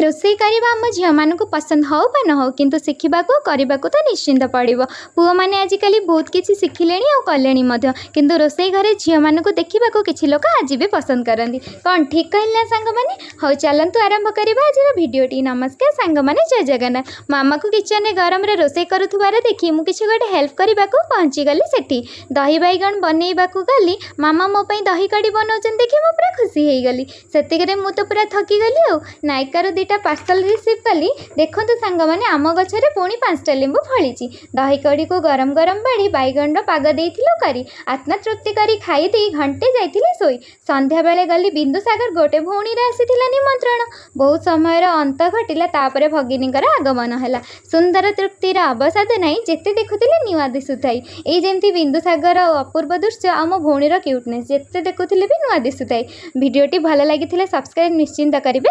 ରୋଷେଇ କରିବା ଆମ ଝିଅମାନଙ୍କୁ ପସନ୍ଦ ହେଉ ବା ନ ହେଉ, କିନ୍ତୁ ଶିଖିବାକୁ କରିବାକୁ ତ ନିଶ୍ଚିନ୍ତ ପଡ଼ିବ। ପୁଅମାନେ ଆଜିକାଲି ବହୁତ କିଛି ଶିଖିଲେଣି ଆଉ କଲେଣି ମଧ୍ୟ, କିନ୍ତୁ ରୋଷେଇ ଘରେ ଝିଅମାନଙ୍କୁ ଦେଖିବାକୁ କିଛି ଲୋକ ଆଜି ବି ପସନ୍ଦ କରନ୍ତି। କ'ଣ ଠିକ୍ କହିଲି ନା ସାଙ୍ଗମାନେ? ହଉ, ଚାଲନ୍ତୁ ଆରମ୍ଭ କରିବା ଆଜିର ଭିଡ଼ିଓଟି। ନମସ୍କାର ସାଙ୍ଗମାନେ, ଜୟ ଜଗନ୍ନାଥ। ମାମାକୁ କିଚେନରେ ଗରମରେ ରୋଷେଇ କରୁଥିବାର ଦେଖି ମୁଁ କିଛି ଗୋଟେ ହେଲ୍ପ କରିବାକୁ ପହଞ୍ଚିଗଲି ସେଠି। ଦହି ବାଇଗଣ ବନେଇବାକୁ ଗଲି। ମାମା ମୋ ପାଇଁ ଦହି କଡ଼ି ବନାଉଛନ୍ତି ଦେଖି ମୁଁ ପୁରା ଖୁସି ହେଇଗଲି। ସେତିକିରେ ମୁଁ ତ ପୁରା ଥକିଗଲି। ଆଉ ନାଇକାରୁ 2ଟା ପାର୍ସଲ ରିସିଭ୍ କଲି। ଦେଖନ୍ତୁ ସାଙ୍ଗମାନେ, ଆମ ଗଛରେ ପୁଣି 5ଟା ଲେମ୍ବୁ ଫଳିଛି। ଦହି କଡ଼ିକୁ ଗରମ ଗରମ ବାଢ଼ି ବାଇଗଣର ପାଗ ଦେଇଥିଲୁ କରି, ଆତ୍ମା ତୃପ୍ତି କରି ଖାଇ ଦେଇ ଘଣ୍ଟେ ଯାଇଥିଲି ଶୋଇ। ସନ୍ଧ୍ୟାବେଳେ ଗଲି ବିନ୍ଦୁସାଗର, ଗୋଟେ ଭଉଣୀର ଆସିଥିଲା ନିମନ୍ତ୍ରଣ। ବହୁତ ସମୟର ଅନ୍ତ ଘଟିଲା, ତାପରେ ଭଗିନୀଙ୍କର ଆଗମନ ହେଲା। ସୁନ୍ଦର ତୃପ୍ତିର ଅବସାଦ ନାହିଁ, ଯେତେ ଦେଖୁଥିଲେ ନୂଆ ଦିଶୁଥାଏ। ଏଇ ଯେମିତି ବିନ୍ଦୁସାଗର ଅପୂର୍ବ ଦୃଶ୍ୟ ଆଉ ମୋ ଭଉଣୀର କ୍ୟୁଟନେସ୍, ଯେତେ ଦେଖୁଥିଲେ ବି ନୂଆ ଦିଶୁଥାଏ। ଭିଡ଼ିଓଟି ଭଲ ଲାଗିଥିଲେ ସବସ୍କ୍ରାଇବ୍ ନିଶ୍ଚିନ୍ତ କରିବେ।